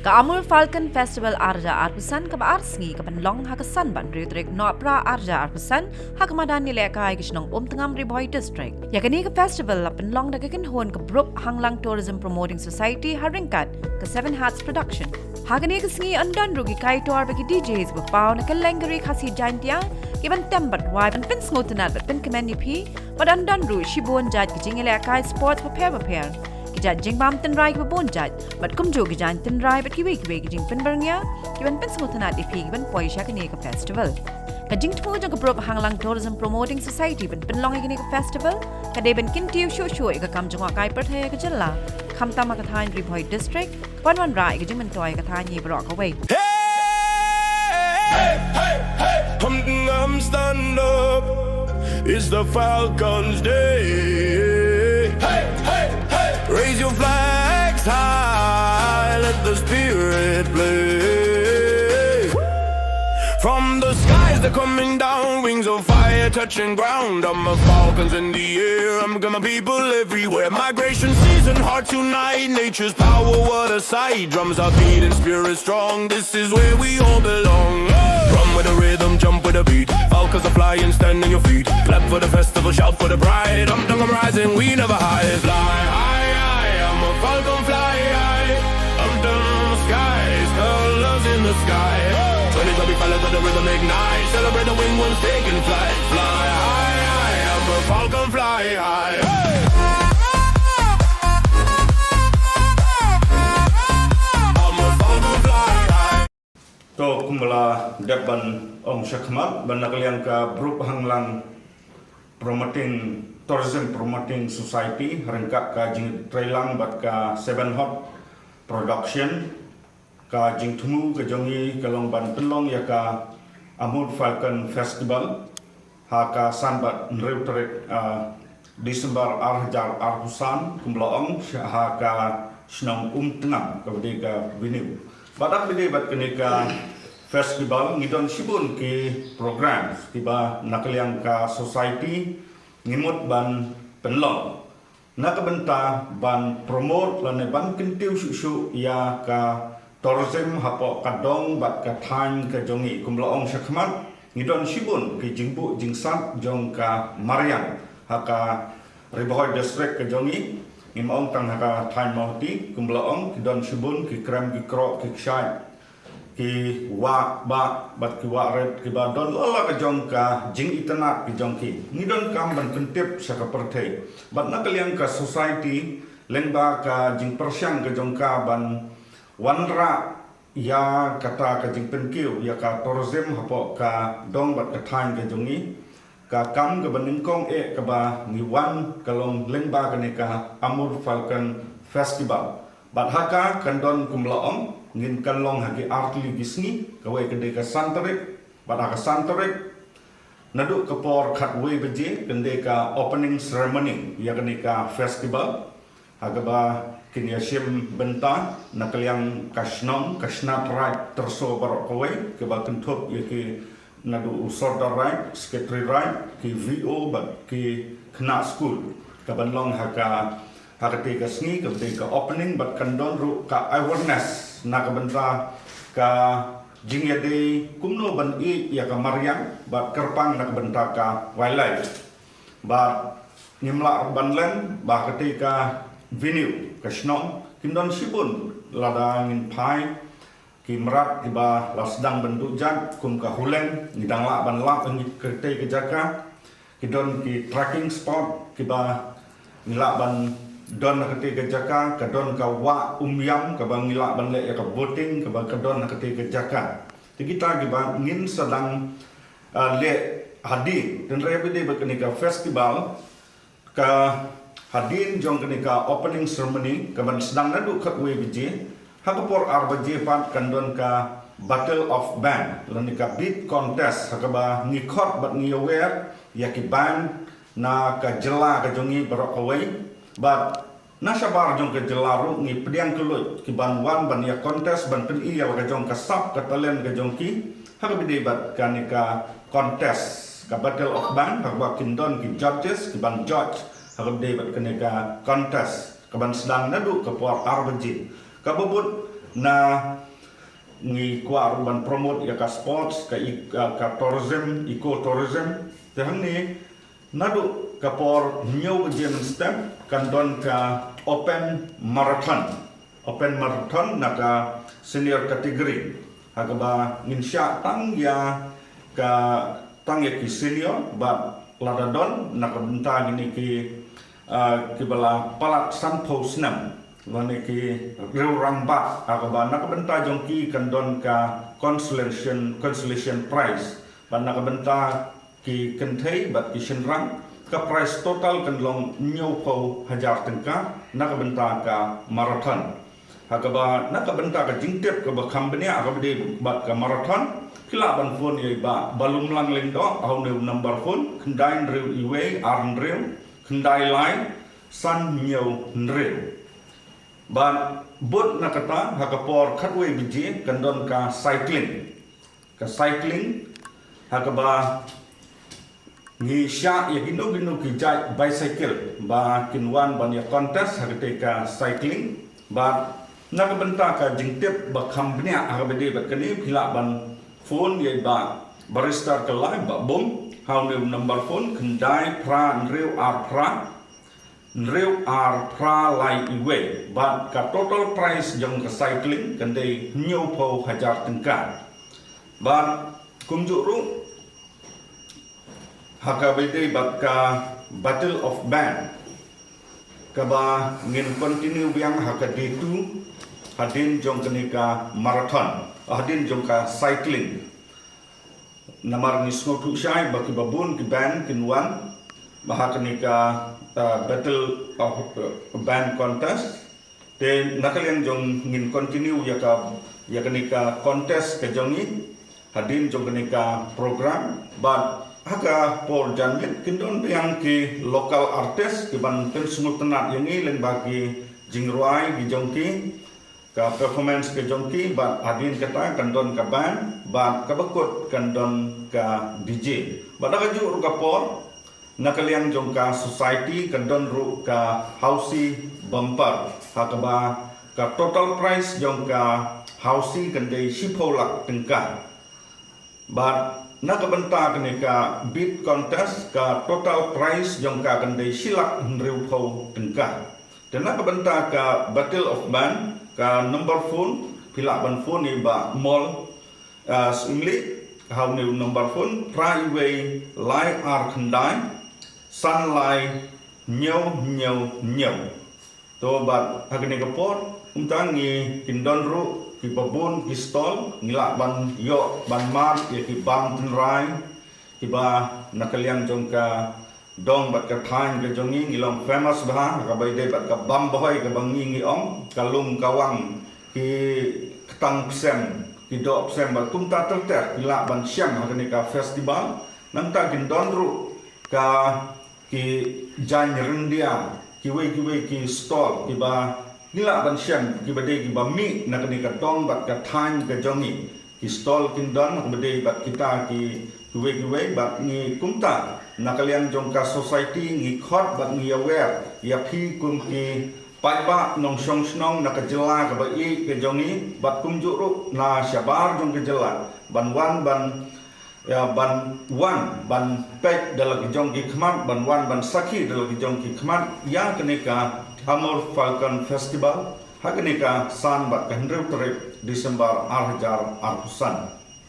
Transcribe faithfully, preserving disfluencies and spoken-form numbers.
Ka Amur Falcon Festival arja arphew san kaba ar sngi ka pynlong ha ka san bad hynriew tarik Nohprah arja arphew san ha ka madan ïalehkai ka shnong Umtngam, Ri Bhoi District. Ïa kane ka festival la pynlong da ka kynhun ka Brooke Hanglang Tourism Promoting Society ha ryngkat ka Seven Hats Production. Ha kane ka sngi yn don ruh ki kaitor bad ki D Js ba paw na ka Lengkari Khasi Jaintia, ki ban tem bad rwai ban pynsngewtynnat bad pynkmen ïa phi, bad yn don ruh shibun jait ki jingïalehkai sports bapher bapher, ki jait jingbam tynrai kiba bun jait, bad kumjuh ki jait tynrai bad kiwei kiwei ki jingpynbyrngia, ki ban pynsngewtynnat ïa phi ki ban poi sha kane ka festival. Ka jingthmu jong ka Brooke Hanglang Tourism Promoting Society ban pynlong ïa kane ka festival ka dei ban kyntiew shuh shuh ïa ka kam jngohkai pyrthei ha ka jylla, khamtam ha ka thaiñ Ri Bhoi District, ban wanrah ïa ka jingmyntoi ha ka thaiñ hi baroh kawei. Hey, hey, hey, come, come, stand up. It's the Falcons' day. Hey, hey, hey. Raise your flags high, let the spirit play. From the skies, they're coming down, wings of fire touching ground. I'm a falcons in the air, I'm got my people everywhere. Migration season, hearts unite, nature's power, what a sight. Drums are beating, spirit strong, this is where we all belong. Run with the rhythm, jump with the beat. Falcons are flying, stand on your feet. Clap for the festival, shout for the pride. I'm done, I'm rising, we never hide. Fly high, high, I'm a falcon, fly high. I'm done, skies, colors in the sky. Twenty twenty-five, let the rhythm ignite. Celebrate the winged ones taking flight. Fly high, high, I'm a falcon, fly high. I'm a falcon, fly high. To, kumba la dep ban ong sha khmat, ba na ka liang ka Brooke Hanglang Promoting, Tourism Promoting Society, ryngkat ka jingtreilang bad ka Seven Hats Production, ka jingthmu ka jong ngi ka long ban pynlong ïa ka Amur Falcon Festival ha ka san bad hynriew tarik, ah, December ar hajar arphew san, kumba la ong, sha ha ka shnong Umtngam, kaba dei ka venue. Bad haba ïadei bad kane ka festival, ngi don shibun ki programs kiba na ka liang ka society ngi mut ban pynlong na ka bynta ban promote lane ban kyntiew shuh shuh ïa ka tourism hapoh ka dong bad ka thaiñ ka jong ngi. Kumba la ong sha khmat, ngi don shibun ki jingbuh jingsat jong ka mariang ha ka Ri Bhoi District ka jong ngi. Ngim ong tang ha ka thaiñ Mawhati, kumba la ong, ki don shibun ki krem ki kroh ki kshaid, ki wah bah bad ki wah rit kiba don la la ka jong ka jingitynnad ka jong ki. Ngi donkam ban pyntip sha ka pyrthei. Bad na ka liang ka society, lyngba ka jingpyrshang ka jong ka ban wanrah ïa kata ka jingpynkiew ïa ka tourism hapoh ka dong bad ka thaiñ ka jong ngi, ka kam kaba nyngkong eh kaba ngi wan ka long lyngba kane ka Amur Falcon Festival. Bad ha ka kan don, kumba la ong, ngin kan long ha ki artylli ki sngi, kawei ka dei ka san tarik, bad ha ka san tarik naduh ka por khatwei baje kan dei ka opening ceremony ïa kane ka festival, ha kaba kin ïa shim bynta na ka liang ka shnong, ka shnat raid tyrso baroh kawei, kaba kynthup ïa ki naduh u Sordar Raid, Secretary Raid, ki V O bad ki khynnah skul, ka ban long ha ka, ha katei ka sngi, ka dei ka opening, bad kan don ruh ka awareness na ka bynta ka jingïadei kumno ban ïeit ïa ka mariang bad kyrpang na ka bynta ka wildlife. Bad ngim lah ban len ba ha katei ka venue, ka shnong, kin don shibun, lada ngin phai, ki mrad kiba la sdang ban duh jait, kum ka Huleng, ngi dang lah ban lap ha katei ka jaka. Ki don ki trekking spot kiba ngi lah ban don ha katei ka jaka, ka don ka wah Umïam kaba ngi lah ban leh ïa ka boating kaba ka don ha katei ka jaka. Te kita kiba ngin sa dang, ah, leh hadien, hynrei ba dei ba kane ka festival, ka hadien jong kane ka opening ceremony, ka ban sdang naduh khatwei baje, ha ka por ar baje pat kan don ka Battle of Band, lane ka beat contest, ha kaba ngi khot bad ngi ïawer ïa ki band na ka jylla ka jong ngi baroh kawei. Bad na shabar jong ka jylla ruh ngi pdiang kylluid ki ban wan ban ïa contest, ban pyni ïa la ka jong ka sap ka talent ka jong ki, ha kaba dei bad kane ka contest, ka Battle of Band, ha kaba kin don ki judges ki ban judge ha kaba dei bad kane ka contest, ka ban sdang naduh ka por ar baje. Kaba bud Na ngi kwah ruh ban promote ïa ka sports, ka, e- ka, ka tourism, eco tourism. Te hangne naduh ka por hynñiew baje mynstep kan don ka open marathon. Open marathon na ka senior category. Ha kaba ngin shah tang ïa ka, tang ïa ki senior bad lada don na ka bynta kine ki, ah, kiba la palat sanphew snem lane ki riewrangbah, ha kaba na ka bynta jong ki kan don ka consolation, consolation prize. Bad na ka bynta ki kynthei bad ki shynrang, ka prize total kan long hynñiewphew hajar tyngka na ka bynta ka marathon. Ha kaba na ka bynta ka jingtip kaba kham bniah ha kaba dei bad ka marathon, phi lah ban phone ïa i Bah Balumlang Lyngdoh ha une u number phone, khyndai hynriew wei ar hynriew khyndai lai san hynñiew hynriew. Bad bud na kata ha ka por khatwei baje kan don ka cycling. Ka cycling ha kaba ngi shah ïa kino kino ki jait bicycle ba kin wan ban ïa contest ha kata ka cycling. Bad na ka bynta ka jingtip ba kham bniah ha kaba dei bad kane, phi lah ban phone ïa i Bah Barrister Kyllai Bah Bum ha une u number phone, khyndai phra hynriew ar phra hynriew ar phra lai wei. Bad ka total prize jong ka cycling kan dei hynñiewphew hajar tyngka. Bad kumjuh ruh ha kaba dei bad ka Battle of Band, kaba ngin continue biang ha ka day two hadien jong kane ka marathon, hadien jong ka cycling. Namar ngi sngewthuh shai ba kiba bun ki band kin wan ba ha kane ka, ah, Battle of, ah, Band contest. Te na ka liang jong ngin continue ïa ka, ïa kane ka contest ka jong ngi hadien jong kane ka program. Bad ha ka por janmiet kin don biang ki local artist kiban pynsngewtynnat ïa ngi lyngba ki jingrwai ki jong ki, ka performance ka jong ki. Bad hadien kata kan don ka band, bad kaba kut kan don ka D J. Bad ha kajuh ruh ka por, na ka liang jong ka society kan don ruh ka Housie Bumper, ha kaba ka total prize jong ka Housie kan dei shiphew lak tyngka. Bad na ka bynta kane ka beat contest, ka total prize jong ka kan dei shi lak hynriewphew tyngka. Te na ka bynta ka Battle of Band, ka number phone, phi lah ban phone ïa i Bah Mol, ah, Syiemlieh ha une u number phone, phra wei lai ar khyndai san lai hynñiew hynñiew hynñiew. To bad ha kane ka por, kumta ngi kin don ruh kiba bun ki stall, ngi lah ban ïoh ban mad ïa ki bam tynrai, kiba na ka liang jong ka dong bad ka thaiñ ka jong ngi, ngi long famous bha ha kaba ïadei bad ka bam bhoi kaba ngi ngi ong, ka lum ka wang, ki ktang psem, ki doh psem bad kumta ter ter, ki lah ban shem ha kane ka festival. Nangta kin don ruh ka ki jaiñ ryndia, kiwei kiwei ki stall kiba ngi lah ban shem, kiba dei kiba mih na kane ka dong bad ka thaiñ ka jong ngi. Ki stall kin don kiba dei bad kita ki, kiwei kiwei. Bad ngi kumta na ka liang jong ka society ngi khot bad ngi aware ïa phi kum ki paidbah nongshong shnong na ka jylla kaba ïeit ka jong ngi bad kumjuh ruh na shabar jong ka jylla ban wan ban ïa, ban wan ban peit da la ki jong ki khmat, ban wan ban sakhi da la ki jong ki khmat ïa kane ka Amur Falcon Festival ha kane ka san bad ka hynriew tarik December ar hajar arphew san.